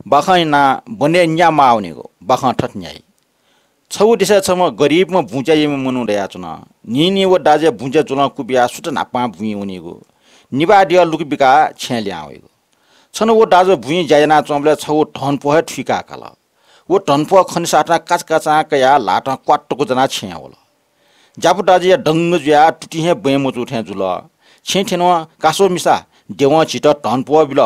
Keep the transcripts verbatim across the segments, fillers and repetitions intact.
बाखं यानाः बनय् न्या माः वनीगु। बाखं थथे न्ह्याइ। छगू देशय् छम्ह गरिबम्ह बुँज्या याइम्ह मनू दयाच्वन। न्हिं न्हिं व दाजुया बुँज्या जुलं कुबियाः सुथ न्हापां बुँइ वनीगु। निभाः द्यः लुकि बिकाः छेँय् लिहां वइगु। छन्हु व दाजु बुँइ ज्या यानाच्वंबलय् छगू धनप्वः हे थुइकाः काल। व धनप्वः खनेसाथं काचाकाचां कयाः ल्हातं क्वात्तुक ज्वनाः छेँय् वल। ज्यापु दाजुया दंग जुयाः तुतिं हे बँय् मजू थें जुल। छेँय् थ्यनं का स्व मिसा, देवं झीत धनप्वः बिल।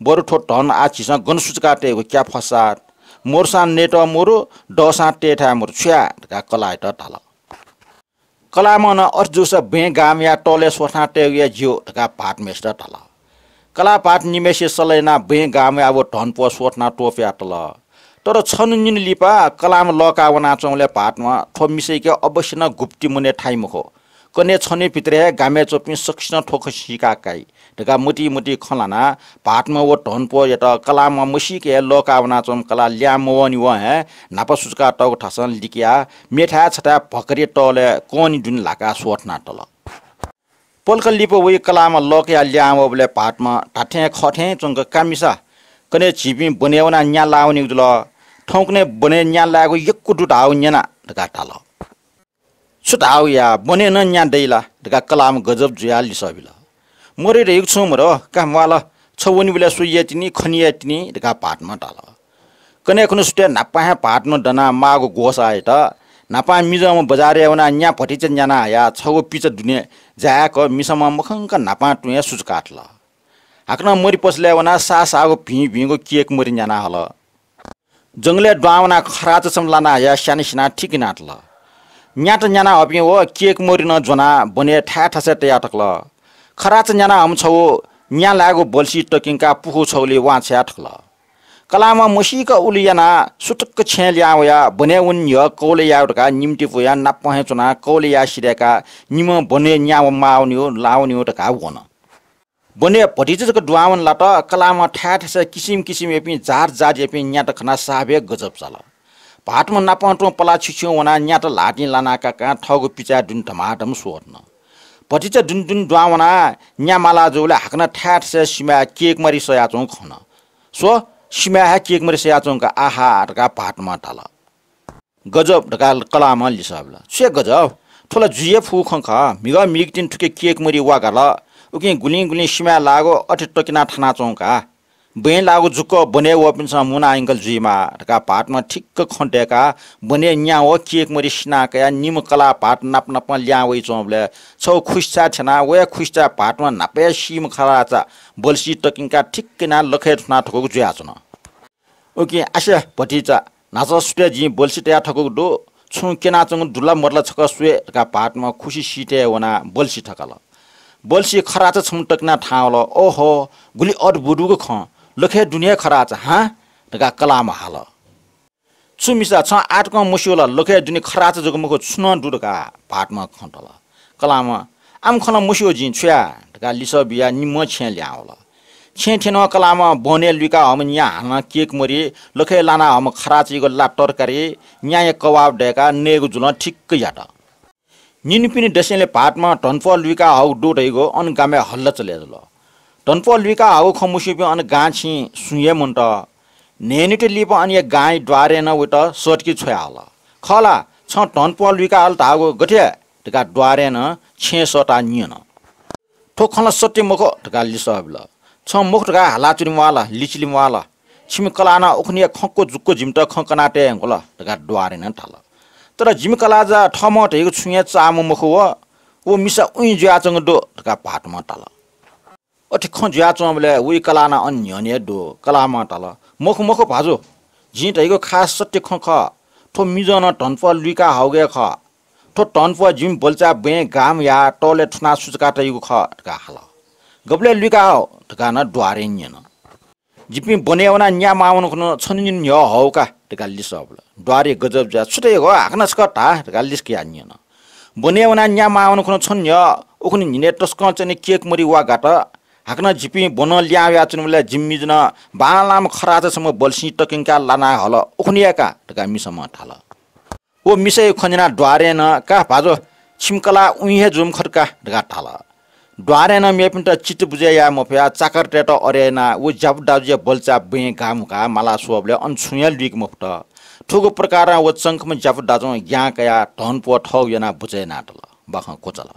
बरु थ्व धन आः झीसं गन सुचुकाः तयेगु, क्या फस्सात? मरुसां नयेत मरु, दःसां तयेथाय् मरु, छु याये धकाः कलाःयात धाल। कलाःम्हं नं अथे जूसा बँय् गामया तःलय् स्वथनाः तयेगु हे ज्यू धकाः भाःतम्हय्सित धाल। कलाः भाःत निम्हय्सित सल्लाह यानाः बँय् गामया व धनप्वः स्वथनाः त्वपुयातल। तर छन्हु निन्हु लिपा कलाःम्ह लःकाः वनाच्वंबलय् भाःतम्हं थ्व मिसायाके अवश्य नं गुप्ति मनय् थाइ मखु। कन्हय् छन्हु भित्र हे गामय् च्वंपिं सकसिनं थ्व खँ सीकाः काइ धकाः मतिइ मतिइ खँ ल्हानाः भाःतम्हं व धनप्वःयात कलाःम्हं मसीक हे लःकाः वनाच्वंम्ह कलाः ल्याहां मवःनिवं हे न्हापा सुचुकातःगु थासं लिकयाः मेथाय् छथाय् भकरे तःलय् कःनि दुने ल्हाकाः स्वथनातल। पलख लिपा वइ कलाःम्ह लःकयाः ल्याहां वःबलय् भाःतम्हं धात्थें खःथें च्वंक, का मिसा, कन्हय् झीपिं बनय् वनाः न्या लाः वनीगु जुल। थौंकन्हय् बनय् न्या लायेगु यक्व दु धाःगु न्यना धकाः धाल। छु धाःगु या, बनय् नं न्या दइ ला धकाः कलाःम्ह गजब जुयाः लिसः बिल। मदइ धइगु छुं मदु, का म्वाल, छ वनीबलय् स्वयातिनि, खनियातिनि धकाः भाःतम्हं धाल। कन्हय् खुन्हु सुथय् न्हापां हे भाःतम्हं दनाः माःगु ग्वसाः यात। न्हापां मिजंम्ह बजारय् वनाः न्या भतिचा न्याना हयाः छगू पिचा दुने जाय्क मिसाम्हं मखंक न्हापां तुं हे सुचुकातल। हाकनं मरि पसलय् वनाः साःसाःगु भिं भिंगु केक मरि न्याना हल। जंगलय् दुहां वनाः खराचा छम्ह लाना हयाः स्याने सिनाः ठीक यानातल। न्यात न्याना हःपिं व केक मरि नं ज्वनाः बनय् थाय् थासय् तया थकल। खराचा न्याना हःम्ह छगू न्या लायेगु बल्छि तकिंकाः पुखू छगुलिइ वां छ्वया थकल। कलाःम्हं मसीक उलि यानाः सुतुक्क छेँय् लिहां वयाः बनय् वने न्ह्यः कौले यायेगु धकाः निम्ति पुयाः नापं हे च्वनाः कौले याः सिधय्काः निम्हं बनय् न्या माः वनीगु, लाः वनीगु धकाः वन। बनय् भतिचा जक दुहां वने लात। कलाःम्हं थाय् थासय् किसिम किसिमयापिं जात जातयापिं न्यात खनाः साप हे गजब चाल। भाःतम्ह नापं तुं पलाः छिछिउं वनाः न्यात ल्हातिं लानाः काकां थःगु पिचाय् दुने धमाधम स्वथन। भतिचा दुने दुने दुहां वनाः न्या माला जूबलय् हाकनं थाय् थासय् सिमाय् केक मरि सयाच्वंगु खन। स्व, सिमाय् हे केक मरि सयाच्वंगु का, आहा धकाः भाःतम्हं धाल। गजब धकाः कलाःम्हं लिसः बिल। छु हे गजब? थ्व ला जुइ हे फुगु खँ खः। म्हिगः म्हिगः तिनि थुकी केक मरि वा गात। उकिं गुलिं गुलिं सिमाय् लाःगु अथे तकिनाः थानाच्वंगु का। बँय् लाःगु जुक्क बनय् वःपिन्सं मुना यंकल जुइमाः धकाः भाःतम्हं ठिक्क खँ दय्काः बनय् न्या व केक मरि सिना कयाः निम्ह कलाः भाःत नाप नापं लिहां वइच्वंबलय् छगू खुसिचाय् थ्यनाः वया खुसिचाय् भाःतम्हं न्हापा हे सीम्ह खराचा बल्छि तकिंकाः ठिक्क यानाः लखय् थुना थकूगु जुयाच्वन। उकिं आसे भतिचा, न्हाचः सुथय् जिं बल्छि तया थकूगु दु, छुं क्यनाच्वंगु दु ला मदु ला छकः स्वये धकाः भाःतम्हं खुसि सिथय् वनाः बल्छि थकल। बल्छि खराचा छम्ह तकिनाः थाहां वल। ओहो, गुलि अद्भुतगु खँ, लखय् दुने हे खराचा, हाँ धकाः कलाःम्हं हाल। छु मिसा, छं आःतकं मस्यू ला, लखय् दुने खराचा जक मखु, छुं नं दु धकाः भाःतम्हं खँ तल। कलाःम्हं, आम खँ ला मस्यू जिं, छु याये धकाः लिसः बियाः निम्हं छेँय् लिहां वल। छेँय् थ्यनं कलाःम्हं बहनय् लुइका हःम्ह न्या हानं केक मरि, लखय् लाना हःम्ह खराचायागु ला तरकारी, न्याया कबाब दय्काः नयेगु जुलं ठिक्क यात। निन्हुपिनि दस्यलय् भाःतम्हं धनप्वः लुइका हःगु दु धइगु अन गामय् हल्ला चले जुल। धनप्वः लुइका हःगु खँ मस्यूपिं अन गां छिं सुं हे मन्त। न्हय्‌न्हुति लिपा अनया गांया द्वारय् नं वइत सःतके छ्वया हल। खः ला, छं धनप्वः लुइका हल धाःगु गथे धकाः द्वारय् नं छेँय् सःताः न्यन। थ्व खँ ला सत्य मखु धकाः लिसः बिल। छं मखु धकाः हालाच्वने म्वाः ला, लिचिले म्वाः ला? छिमि कलाः नं उखुन्हुया खँक्व जुक्व जिमित खँ कनातये यंकल धकाः द्वारय् नं धाल। तर जिमि कलाःजा थःम्हं धइगु छुं हे चाःम्ह मखु व, व मिसा उइँ जुयाच्वंगु दु धकाः भाःतम्हं धाल। अथे खँ जुयाच्वंबलय् वइ कलाः नं अन न्ह्यःने हे दु। कलाःम्हं धाल, मखु मखु भाजु, जिं धइगु खास सत्य खँ खः। थ्व मिजं नं धनप्वः लुइका हःगु हे खः। थ्व धनप्वः जिमि बल्छिया बँय् गामया तःलय् थुनाः सुचुका तइगु खः धकाः हाल। गबलय् लुइका हः धकाः नं द्वारय् न्यन। जिपिं बने वनाः न्या माः वने खुन्हु छन्हु निन्हु न्ह्यः हःगु का धकाः लिसः बिल। द्वारय् गजब जुयाः छु धयागु हाकनं छकः धा धकाः लिसः कयाः न्यन। बने वनाः न्या माः वने खुन्हु छन्हु न्ह्यः उखुन्हु न्हिनय् तसकं च्वने केक मरि वा गात। हाकनं जिपिं बनं लिहां वयाच्वनेबलय् जिमि मिजं नं बांलाःम्ह खराचा छम्ह बल्छिं तकिंकाः लाना हल, उखुन्हु हे का धकाः मिसाम्हं धाल। व मिसाया खँ न्यनाः द्वारय् नं का भाजु, छिमि कलाः उइँ हे जूम्ह खः का धकाः धाल। द्वारय् नं मेपिन्त चित्त बुझे याये मफयाः चाकरतय्त अरे यानाः व ज्यापु दाजुया बल्चा बँय् गाःमुकाः माला स्वःबलय् अन छुं हे लुइके मफुत। थुगु प्रकारं व चंखुम्ह ज्यापु दाजुं ज्ञां कयाः धनपु थःगु यानाः बुझे यानातल। बाखं क्वचाल।